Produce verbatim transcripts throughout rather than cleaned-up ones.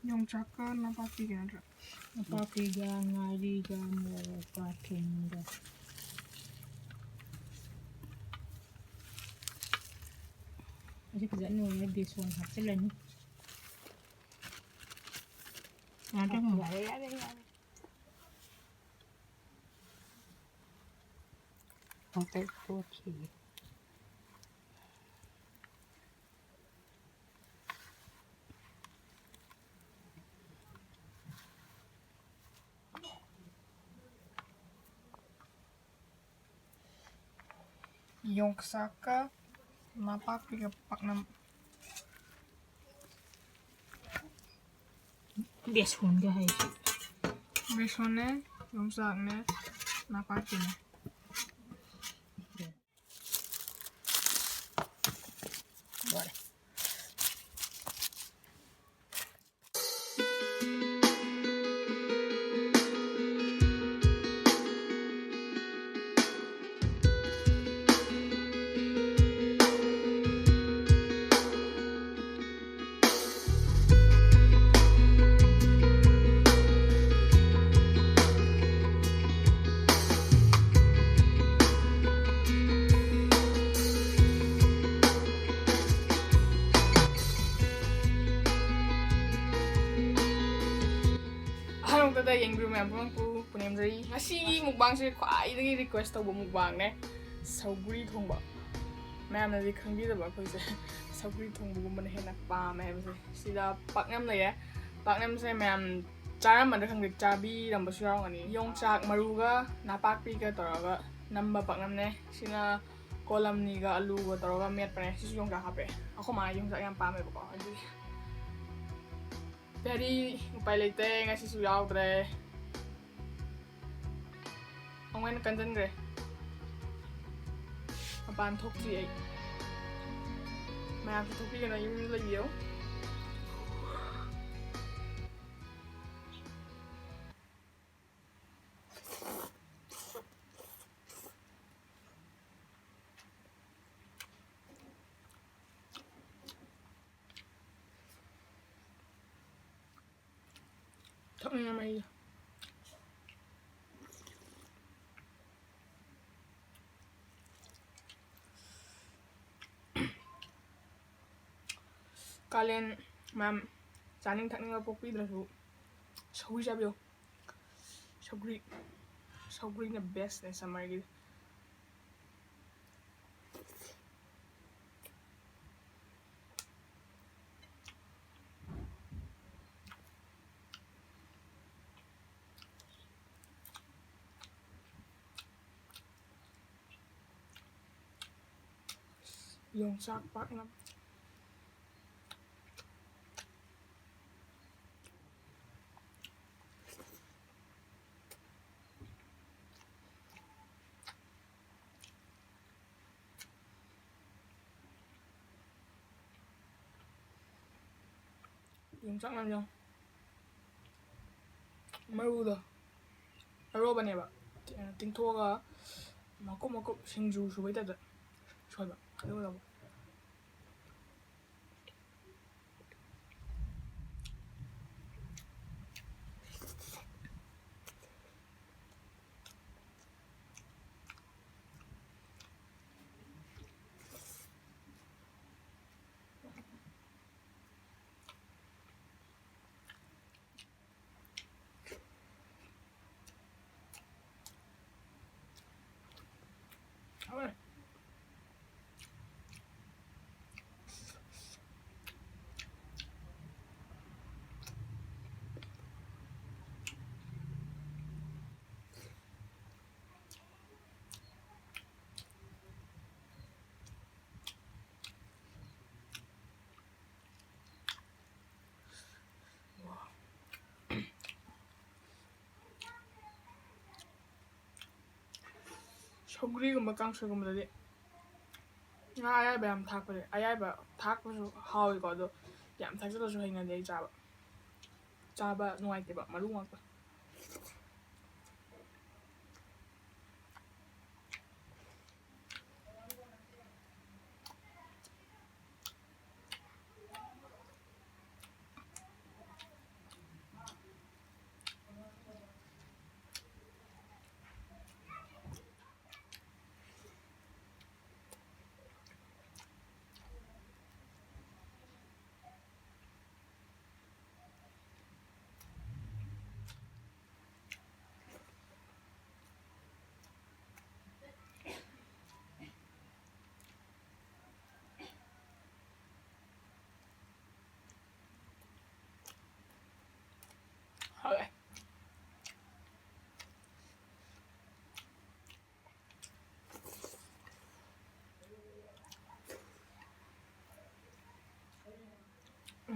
ꯌꯣꯡꯆꯥꯛꯀ ꯅꯄꯥꯛꯄꯤꯒ ꯅꯠꯇ꯭ꯔꯥ? ꯅꯄꯥꯛꯄꯤꯒ, ꯉꯥꯔꯤꯒ, ꯃꯣꯔꯣꯛꯀ, ꯊꯨꯝꯒ꯫ ꯑꯁꯤ ꯐꯖꯅ ꯅꯣꯏꯔꯒ ꯕꯦꯁꯣꯟ ꯍꯥꯞꯆꯤꯜꯂꯅꯤ꯫ ꯌꯥꯔꯦ, ꯌꯥꯔꯦ, ꯌꯥꯔꯦ꯫ ꯑꯝꯇ ꯇꯣꯠꯈꯤꯒꯦ꯫ ꯌꯣꯡꯆꯥꯛꯀ ꯅꯄꯥꯛꯄꯤꯒ ꯄꯥꯛꯅꯝ꯫ ꯕꯦꯁꯣꯟꯒ ꯍꯥꯏꯁꯦ꯫ ꯕꯦꯁꯣꯟꯅꯦ, ꯌꯣꯡꯆꯥꯛꯅꯦ, ꯅꯄꯥꯛꯄꯤꯅꯦ꯫ ꯂꯣꯏꯔꯦ꯫ ꯑꯍꯥꯟꯕꯗ ꯌꯦꯡꯕꯤꯌꯨ ꯃꯌꯥꯝ ꯄꯨꯝꯅꯃꯛꯄꯨ ꯄꯨꯅꯦꯝꯖꯔꯤ꯫ ꯉꯁꯤꯒꯤ ꯃꯨꯛꯕꯥꯡꯁꯦ ꯈ꯭ꯋꯥꯏꯗꯒꯤ request ꯇꯧꯕ ꯃꯨꯛꯕꯥꯡꯅꯦ, ꯁꯧꯒ꯭ꯔꯤ ꯊꯣꯡꯕ꯫ ꯃꯌꯥꯝꯅꯗꯤ ꯈꯪꯕꯤꯗꯕ ꯑꯩꯈꯣꯏꯁꯦ ꯁꯧꯒ꯭ꯔꯤ ꯊꯣꯡꯕꯒꯨꯝꯕꯅ ꯍꯦꯟꯅ ꯄꯥꯝꯃꯦ ꯍꯥꯏꯕꯁꯦ꯫ ꯁꯤꯗ ꯄꯥꯛꯅꯝ ꯂꯩꯔꯦ꯫ ꯄꯥꯛꯅꯝꯁꯦ ꯃꯌꯥꯝ ꯆꯥꯔꯝꯃꯗ꯭ꯔꯥ ꯈꯪꯗꯦ, ꯆꯥꯕꯤꯔꯝꯕꯁꯨ ꯌꯥꯎꯔꯝꯒꯅꯤ꯫ ꯌꯣꯡꯆꯥꯛ ꯃꯔꯨꯒ ꯅꯄꯥꯛꯄꯤꯒ ꯇꯧꯔꯒ ꯅꯝꯕ ꯄꯥꯛꯅꯝꯅꯦ꯫ ꯁꯤꯅ ꯀꯣꯂꯝꯅꯤꯒ ꯑꯂꯨꯒ ꯇꯧꯔꯒ ꯃꯦꯠꯄꯅꯦ꯫ ꯁꯤꯁꯨ ꯌꯣꯡꯆꯥꯛ ꯍꯥꯞꯄꯦ꯫ ꯑꯩꯈꯣꯏ ꯃꯥꯅ ꯌꯣꯡꯆꯥꯛ ꯌꯥꯝ ꯄꯥꯝꯃꯦꯕꯀꯣ, ꯑꯗꯨꯒꯤ꯫ ꯚꯦꯔꯤ ꯎꯄꯥꯏ ꯂꯩꯇꯦ, ꯉꯁꯤꯁꯨ ꯌꯥꯎꯗ꯭ꯔꯦ꯫ ꯑꯃꯨꯛ ꯍꯦꯟꯅ ꯀꯟꯖꯟꯈ꯭ꯔꯦ꯫ ꯃꯄꯥꯟ ꯊꯣꯛꯇ꯭ꯔꯤ ꯑꯩ꯫ ꯃꯌꯥꯝꯁꯨ ꯊꯣꯛꯄꯤꯒꯅꯨ, ꯌꯨꯝꯗ ꯂꯩꯕꯤꯌꯨ꯫ ꯎꯝ, ꯃꯍꯤꯗꯣ꯫ ꯀꯥꯂꯦꯟ ꯃꯌꯥꯝ ꯆꯥꯅꯤꯡ ꯊꯛꯅꯤꯡꯕ ꯄꯣꯛꯄꯤꯗ꯭ꯔꯁꯨ ꯁꯧꯒ꯭ꯔꯤ ꯆꯥꯕꯤꯌꯨ꯫ ꯁꯧꯒ꯭ꯔꯤ, ꯁꯧꯒ꯭ꯔꯤꯅ ꯕꯦꯁꯅꯦ ꯁꯝꯃꯔꯒꯤꯗꯤ꯫ ꯌꯣꯡꯆꯥꯛ ꯄꯥꯛꯅꯝ꯫ ꯌꯣꯡꯆꯥꯛ ꯃꯌꯥꯝ ꯌꯥꯎ-, ꯃꯔꯨꯗꯣ ꯑꯔꯣꯕꯅꯦꯕ꯫ ꯇꯤꯡꯊꯣꯛꯑꯒ ꯃꯀꯨꯞ ꯃꯀꯨꯞ ꯁꯤꯡꯖꯨ ꯁꯨꯕꯩ ꯇꯥꯏꯞꯇ ꯁꯣꯏꯕ꯫ ꯑꯗꯨꯒ ꯂꯧꯕ꯫ ꯍꯥꯎꯋꯦ꯫ ꯁꯧꯒ꯭ꯔꯤꯒꯨꯝꯕ ꯀꯥꯡꯁꯣꯏꯒꯨꯝꯕꯗꯗꯤ ꯉꯥ ꯑꯌꯥꯏꯕ ꯌꯥꯝ ꯊꯥꯛꯄꯁꯦ, ꯑꯌꯥꯏꯕ ꯊꯥꯛꯄꯁꯨ ꯍꯥꯎꯋꯤꯀꯣ, ꯑꯗꯣ ꯌꯥꯝ ꯊꯥꯛꯆꯜꯂꯁꯨ ꯍꯩꯅꯗꯦ ꯑꯩ ꯆꯥꯕ꯫ ꯆꯥꯕ ꯅꯨꯡꯉꯥꯏꯇꯦꯕ, ꯃꯔꯨ ꯉꯥꯛꯇ꯫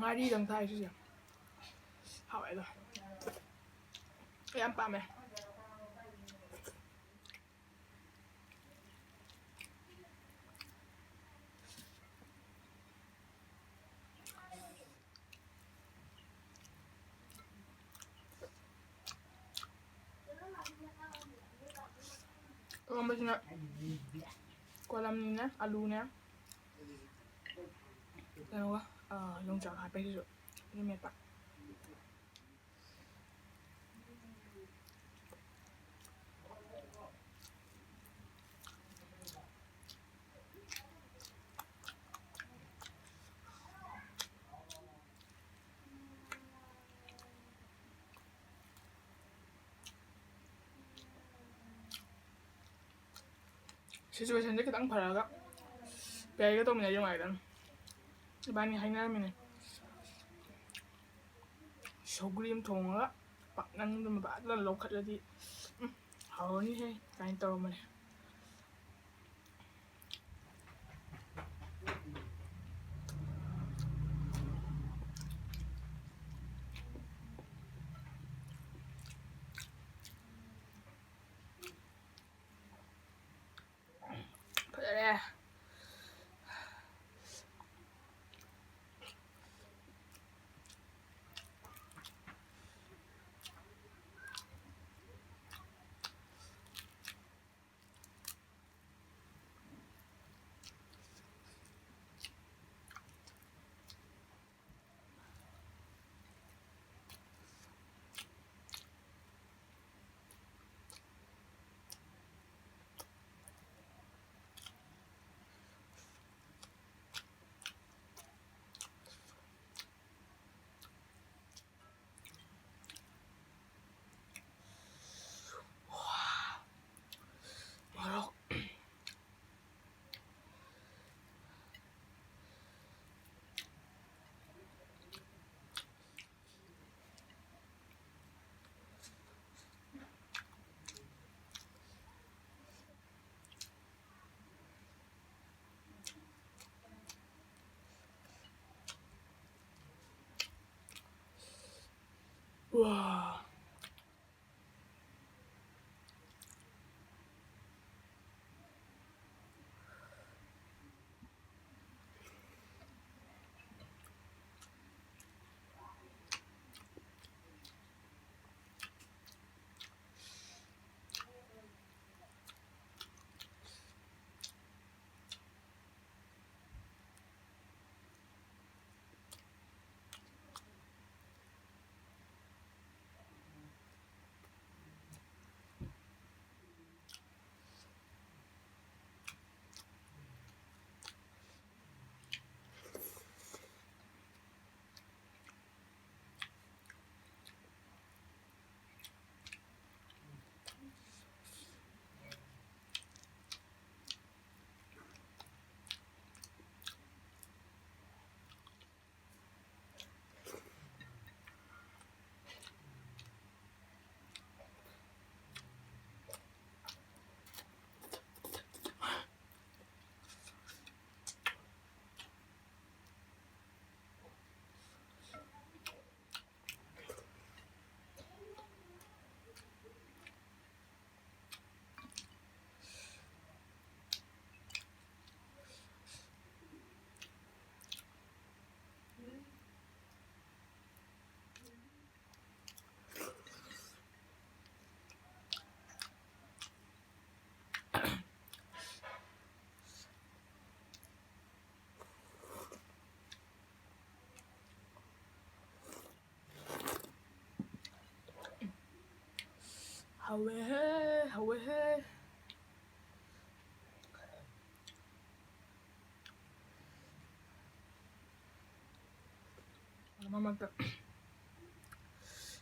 ꯉꯥꯔꯤꯗꯪ ꯊꯥꯛꯏ ꯁꯤꯁꯦ꯫ ꯍꯥꯎꯋꯦ ꯑꯗꯣ꯫ ꯑꯩ ꯌꯥꯝ ꯄꯥꯝꯃꯦ꯫ ꯏꯔꯣꯝꯕꯁꯤꯅ ꯀꯣꯂꯝꯅꯤꯅꯦ, ꯑꯂꯨꯅꯦ, ꯀꯩꯅꯣꯒ, ꯑꯥ, ꯌꯣꯡꯆꯥꯛ ꯍꯥꯞꯄꯦ ꯁꯤꯁꯨ꯫ ꯁꯤꯁꯨ ꯃꯦꯠꯄ꯫ Situationꯁꯦ ꯈꯤꯇꯪ ꯐꯔꯒ ꯄꯤꯌꯥꯏꯒ ꯇꯧꯃꯤꯟꯅꯔꯗꯤ ꯅꯨꯡꯉꯥꯏꯒꯗꯕꯅꯤ꯫ ꯏꯕꯥꯅꯤ ꯍꯥꯏꯅꯔꯝꯃꯤꯅꯦ꯫ ꯁꯧꯒ꯭ꯔꯤ ꯑꯃ ꯊꯣꯡꯉꯒ ꯄꯥꯛꯅꯝꯗꯨꯃ ꯐꯖꯅ ꯂꯧꯈꯠꯂꯗꯤ, ꯎꯝ, ꯍꯥꯎꯔꯅꯤꯍꯦ ꯀꯥꯏꯅ ꯇꯧꯔꯝꯕꯅꯦ꯫ ꯐꯖꯔꯦ꯫ ꯋꯥ꯫ ꯍꯧꯋꯦꯍꯦ, ꯍꯧꯋꯦꯍꯦ꯫ ꯃꯔꯛ ꯃꯔꯛꯇ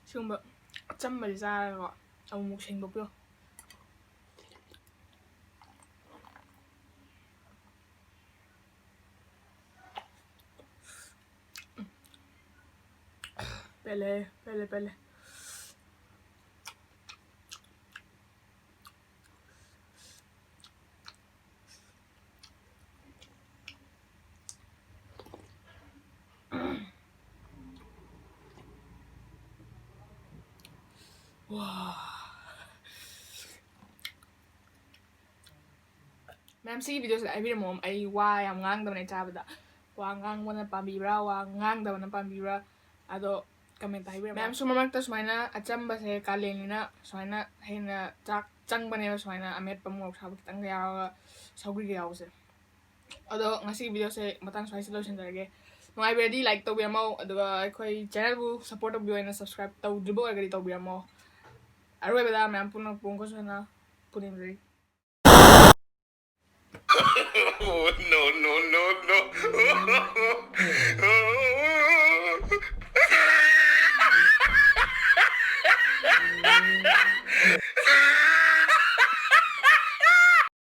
ꯁꯤꯒꯨꯝꯕ ꯑꯆꯝꯕꯁꯦ ꯆꯥꯔꯒꯀꯣ, ꯑꯃꯨꯛꯃꯨꯛ ꯁꯦꯡꯗꯣꯛꯄꯤꯌꯣ꯫ ꯄꯦꯜꯂꯦ, ꯄꯦꯜꯂꯦ, ꯄꯦꯜꯂꯦ꯫ ꯃꯌꯥꯝ, ꯁꯤꯒꯤ ꯚꯤꯗꯤꯑꯣꯁꯤꯗ ꯍꯥꯏꯕꯤꯔꯝꯃꯣ, ꯑꯩ ꯋꯥ ꯌꯥꯝ ꯉꯥꯡꯗꯕꯅꯦ ꯆꯥꯕꯗ꯫ ꯋꯥ ꯉꯥꯡꯕꯅ ꯄꯥꯝꯕꯤꯕ꯭ꯔꯥ, ꯋꯥ ꯉꯥꯡꯗꯕꯅ ꯄꯥꯝꯕꯤꯕ꯭ꯔꯥ? ꯑꯗꯣ ꯀꯃꯦꯟꯇ ꯍꯥꯏꯕꯤꯔꯝꯃꯣ꯫ ꯃꯌꯥꯝꯁꯨ ꯃꯔꯛꯇ ꯁꯨꯃꯥꯏꯅ ꯑꯆꯝꯕꯁꯦ, ꯀꯥꯂꯦꯟꯅꯤꯅ ꯁꯨꯃꯥꯏꯅ ꯍꯦꯟꯅ ꯆꯥꯛ ꯆꯪꯕꯅꯦꯕ, ꯁꯨꯃꯥꯏꯅ ꯑꯃꯦꯠꯄ ꯃꯣꯔꯣꯛ ꯁꯥꯕ ꯈꯤꯇꯪꯒ ꯌꯥꯎꯔꯒ, ꯁꯧꯒ꯭ꯔꯤꯒ ꯌꯥꯎꯕꯁꯦ꯫ ꯑꯗꯣ ꯉꯁꯤꯒꯤ ꯚꯤꯗꯤꯑꯣꯁꯦ ꯃꯇꯥꯡ ꯁ꯭ꯋꯥꯏꯁꯤꯗ ꯂꯣꯏꯁꯤꯟꯖꯔꯒꯦ꯫ ꯅꯨꯡꯉꯥꯏꯕꯤꯔꯗꯤ ꯂꯥꯏꯛ ꯇꯧꯕꯤꯔꯝꯃꯣ, ꯑꯗꯨꯒ ꯑꯩꯈꯣꯏ ꯆꯦꯅꯦꯜꯕꯨ ꯁꯞꯄꯣꯔꯠ ꯇꯧꯕꯤꯌꯣ ꯍꯥꯏꯅ ꯁꯕꯁꯀ꯭ꯔꯥꯏꯕ ꯇꯧꯗ꯭ꯔꯤꯕ ꯑꯣꯏꯔꯒꯗꯤ ꯇꯧꯕꯤꯔꯝꯃꯣ꯫ ꯑꯔꯣꯏꯕꯗ ꯃꯌꯥꯝ ꯄꯨꯝꯅꯃꯛꯄꯨ ꯑꯃꯨꯛꯀꯁꯨ ꯍꯟꯅ ꯄꯨꯅꯤꯡꯖꯔꯤ꯫ Oh, no, no, no, no.